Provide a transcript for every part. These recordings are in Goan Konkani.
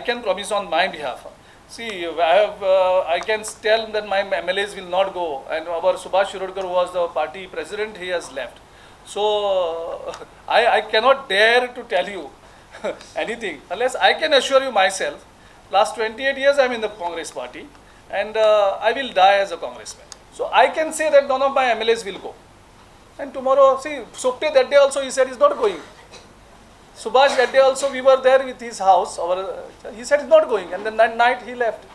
can promise on my behalf. See, I have I can tell that my MLAs will not go, and our Subhash Shirodkar, who was the party president, he has left. So I cannot dare to tell you anything unless I can assure you myself. Last 28 years I am in the Congress party, and I will die as a congressman. So I can say that none of my MLAs will go. And tomorrow, see, Sopte that day also he said he's not going. Subhash that day also we were there with his house. He said he's not going, and then that night he left.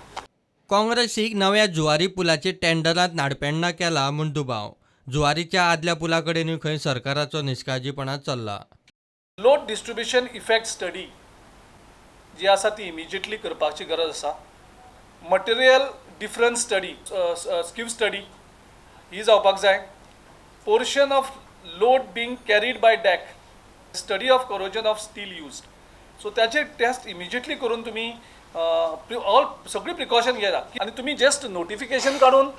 काँग्रेसीक नव्या जुवारी पुलाचे टेंडरांत नाडपेण्णां केला म्हूण दुबाव. जुवारीच्या आदल्या पुला कडेनूय खंय सरकाराचो निश्काळजीपणा चल्ला. लोड डिस्ट्रिब्युशन इफेक्ट स्टडी जी आसा ती इमिजिएटली करपाची गरज आसा. Material difference study, skew study ही जावपाक जाय. Portion of load being carried by deck, study of corrosion of steel used. So त्याचे टेस्ट इमिजिएटली करून तुमी ऑल सगळी प्रिकॉशन घेता आनी तुमी जस्ट नोटिफिकेशन काडून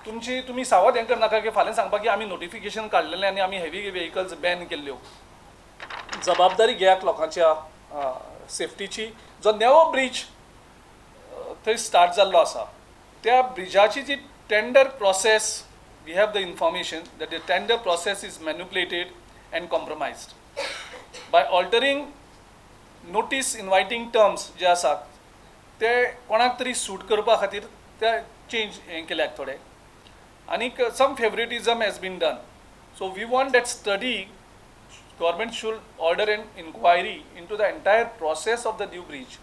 तुमची तुमी सावध हें करनाका की फाल्यां सांगपाक की आमी नोटिफिकेशन काडलेलें आनी आमी हेवी वेहिकल्स बॅन केल्ल्यो. जबाबदारी घेयात लोकांच्या सेफ्टीची. जो नवो ब्रीज थंय स्टार्ट जाल्लो आसा, त्या ब्रिजाची जी tender process, we have the information that the tender process is manipulated and compromised by altering notice inviting terms. जे आसात ते कोणाक तरी सूट करपा खातीर ते चेंज हें केल्यात थोडे आनीक some favouritism has been done. So we want that study. Government should order an inquiry into the entire process of the new bridge.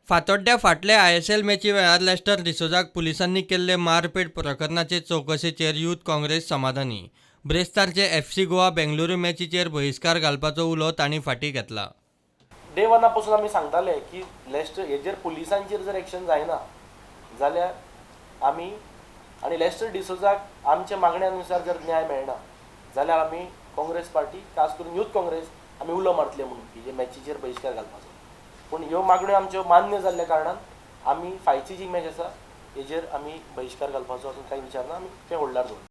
फातोड्ड्या फाटले आयएसएल मॅची वेळार लेस्टर डिसोजाक पुलिसांनी केल्ले मारपेट प्रकरणाचे चवकशेचेर यूथ काँग्रेस समाधानी. ब्रेस्तारचे एफसी गोवा बेंगलुरू मॅचीचेर बहिश्कार घालपाचो उलो तांणी फाटीं घेतला. डे वना पासून आमी सांगताले की लेस्टर हेजेर पुलिसांचेर जर एक्शन जायना जाल्यार आमी आनी लेस्टर डिसोजाक आमच्या मागण्या अनुसार जर न्याय मेळना जाल्यार आमी काँग्रेस पार्टी, खास करून यूथ काँग्रेस, आमी उलो मारतले म्हणून की जे मॅचीचेर बहिश्कार घालपाचो. पूण ह्यो मागण्यो आमच्यो मान्य जाल्ल्या कारणान आमी फायची जी मॅच आसा हेजेर आमी बहिश्कार घालपाचो अजून कांय विचार ना. आमी ते होल्डार दवरले.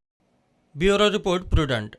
Bureau report, Prudent.